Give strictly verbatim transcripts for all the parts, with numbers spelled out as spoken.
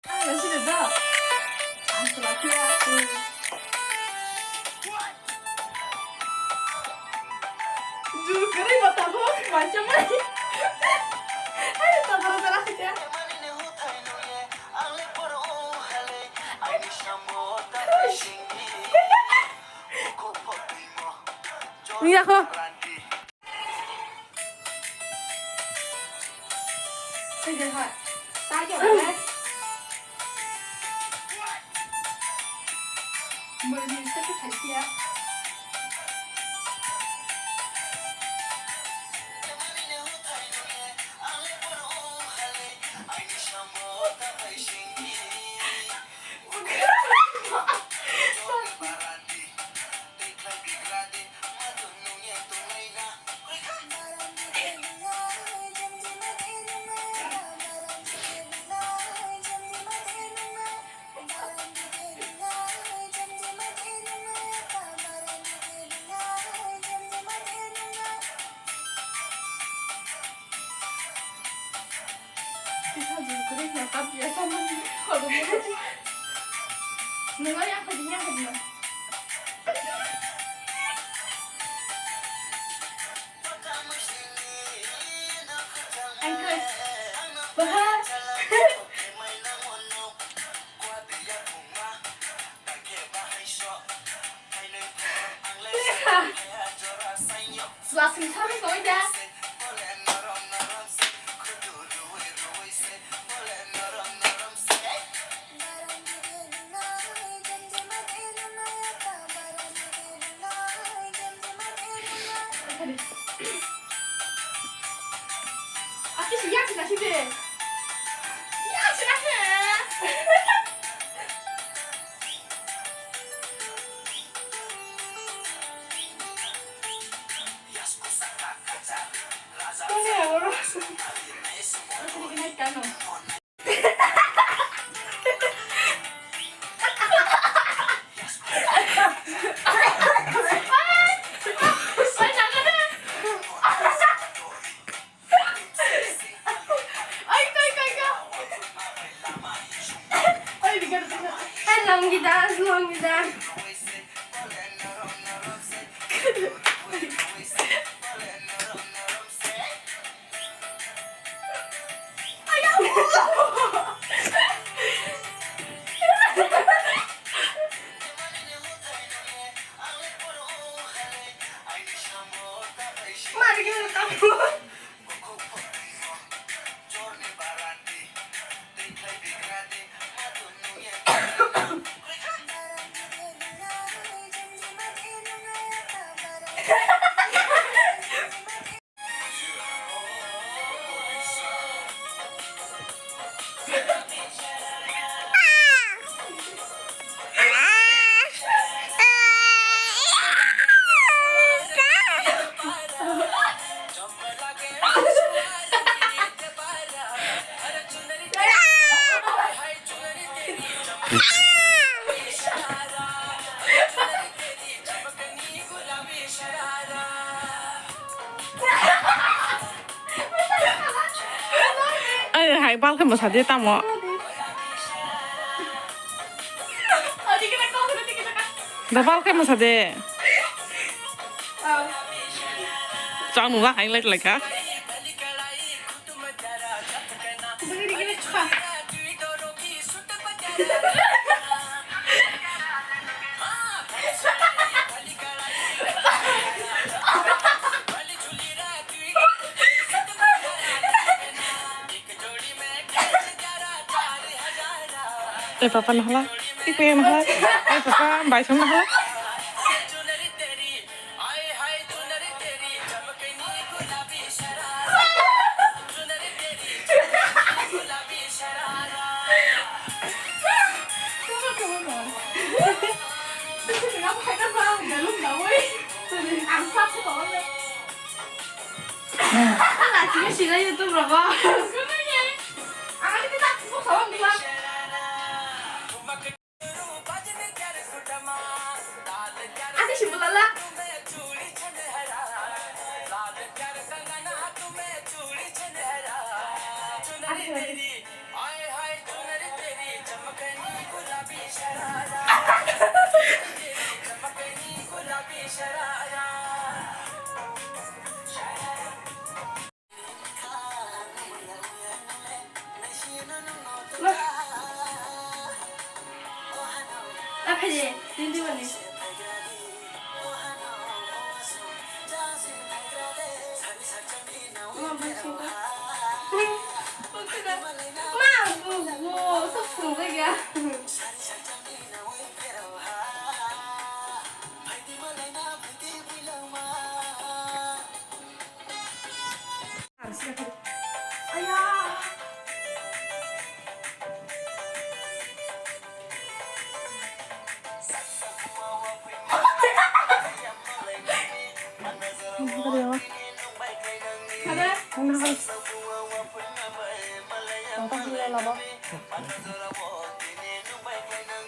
Ang sini da. Ang sini da. Jul kwrwi bo tabuk bacha mai. Ai, tabuk jara khacha. Ni yakho. Nungo yang khaji, yang khaji. Angkhe. Bahar. Slasing sami koi da. Aki siya sila sini. Ya sila sini. Ai, lungi dance, lungi dance. Ai, hai, bal khe mwsa de tamo. Da bal khe mwsa de. Chang nula hai lai lai kha. Ai papa nahla, ai papa nahla, ai papa baisong nahla. Ang sila YouTube rogo. Ang ani kita aku sama bilang. Ate si butala. Ate si butala. Hindi bani. Ma, bu, bu, sok sung ya.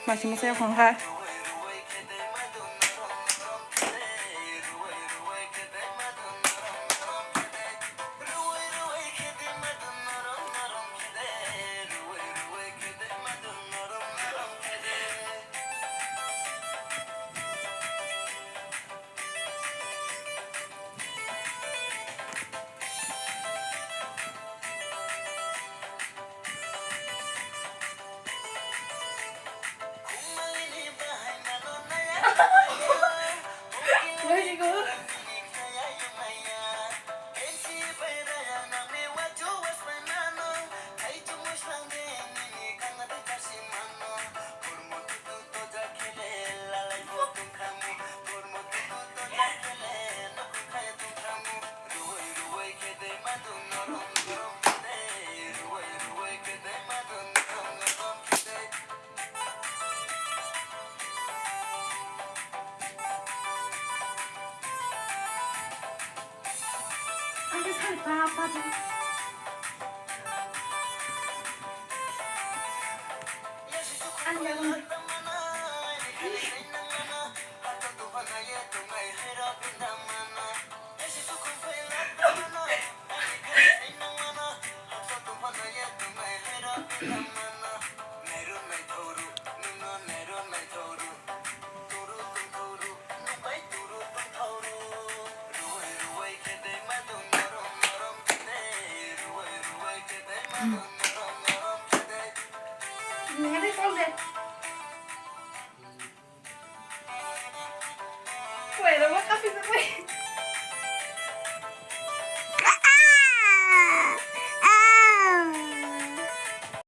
Masih masih yang kongka.